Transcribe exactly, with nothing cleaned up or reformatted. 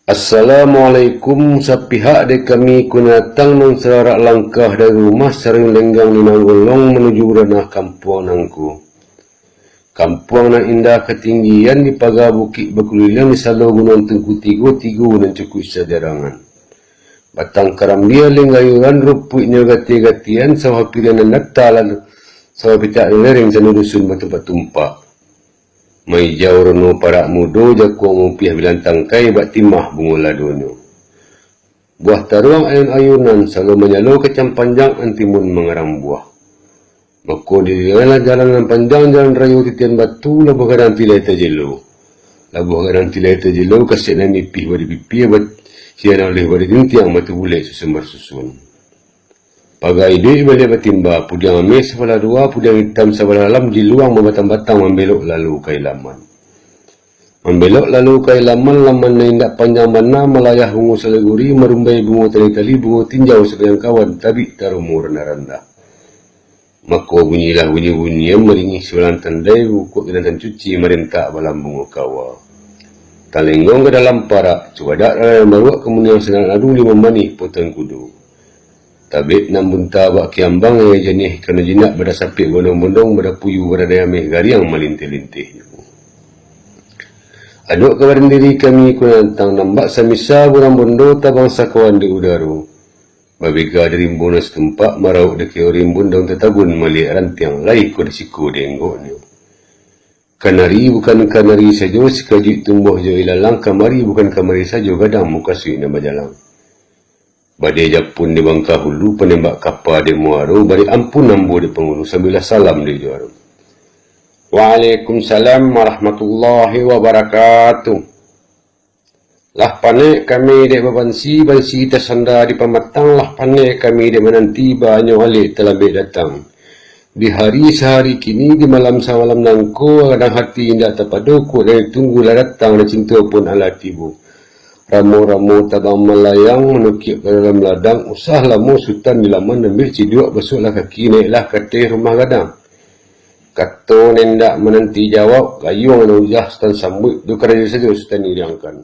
Assalamualaikum, sapihak dek kami ko nan datang nan sararak langkah dari rumah sarang lenggang di nan golong manuju ranah kampuang nangko. Kampuang nan indah katinggian di paga bukik bakuliliang di salo gunuang tungku tigo-tigo nan cukuik sajarangan. Batang karambia lengayuran rupuiknyo gati-gatian sawah pirian nan data lalu sawah picak lereng sano dusun batumpak-tumpak. Maijau rono parak mudo, jakuang mupiah bilang tangkai bak timah bungo ladonyo. Buah taruang ayun-ayunan salo manyalo kacang panjang antimun mangarang buah. Mako didilanlah jalan nan panjang, jalan rayo titian batu, labuah gadang tilai tajelo. Labuah gadang tilai tajelo, kasek nan mipih badi pipia, bat-, sian nan oleh badi tintiang, batu bulek susun barsusun. Paga iduik baliak batimba, pudiang ameh sabalah dua, pudiang itam sabalah alam, jiluang babatang-batang, mambelok lalu ka ilaman. Mambelok lalu ka ilaman, laman nan indak panjang bana, malayah bungo saleguri, marumbai bungo tali-tali, bungo tinjau sabayang kawan, tabik tarumo randah-randah. Mako bunyilah bunyi-bunyian, maringih siwalan tandai, bukuak ginantan cuci, marentak balam bungo kawa. Talenggong ka dalam parak, cubadak dalam baruak, kamuniang sangaran adung, limo manih poton kudo. Tabek nan bunta bak kiambang, aia janiah ikan jinak, bada sapek bondong-bondong, bada puyuah baradai ameh, gariang malinteh-linteh. Adok ka badan diri kami ko nan datang, nambak samisa burang bondo tabang sakawan di udaro. Babega di rimbun nan satumpak, marauik di kio rimbun daun tatabun, maliek rantiang lai ko di siko dienggoknyo. Kanari bukan kanari sajo, sikajuik tumbuah jo ilalang, kamari bukan kamari sajo, gadang mukasuik nan bajalang. Badai Japun di Bangkahulu, panembak kapa di Muaro, bari ampun ambo di pangulu, sambialah salam di juaro. Waalaikumsalam warahmatullahi wabarakatuh. Lah panek kami dek babansi, bansi tasanda di pamatang, lah panek kami dek mananti, banyo alek talambek datang. Di hari sahari kini, di malam samalam nangko, gadang hati indak tapado, kuaik nan ditunggu lah datang, nan cinto pun alah tibo. Ramo-ramo tabang malayang, manukiak ka dalam ladang, usah lamo sutan di laman, ambiak ciduak, basuaklah kaki, naiklah ka ateh rumah gadang. Kato nan indak mananti jawab, gayuang nan ujah sutan sambuik, jo karajo sajo sutan iriangkan.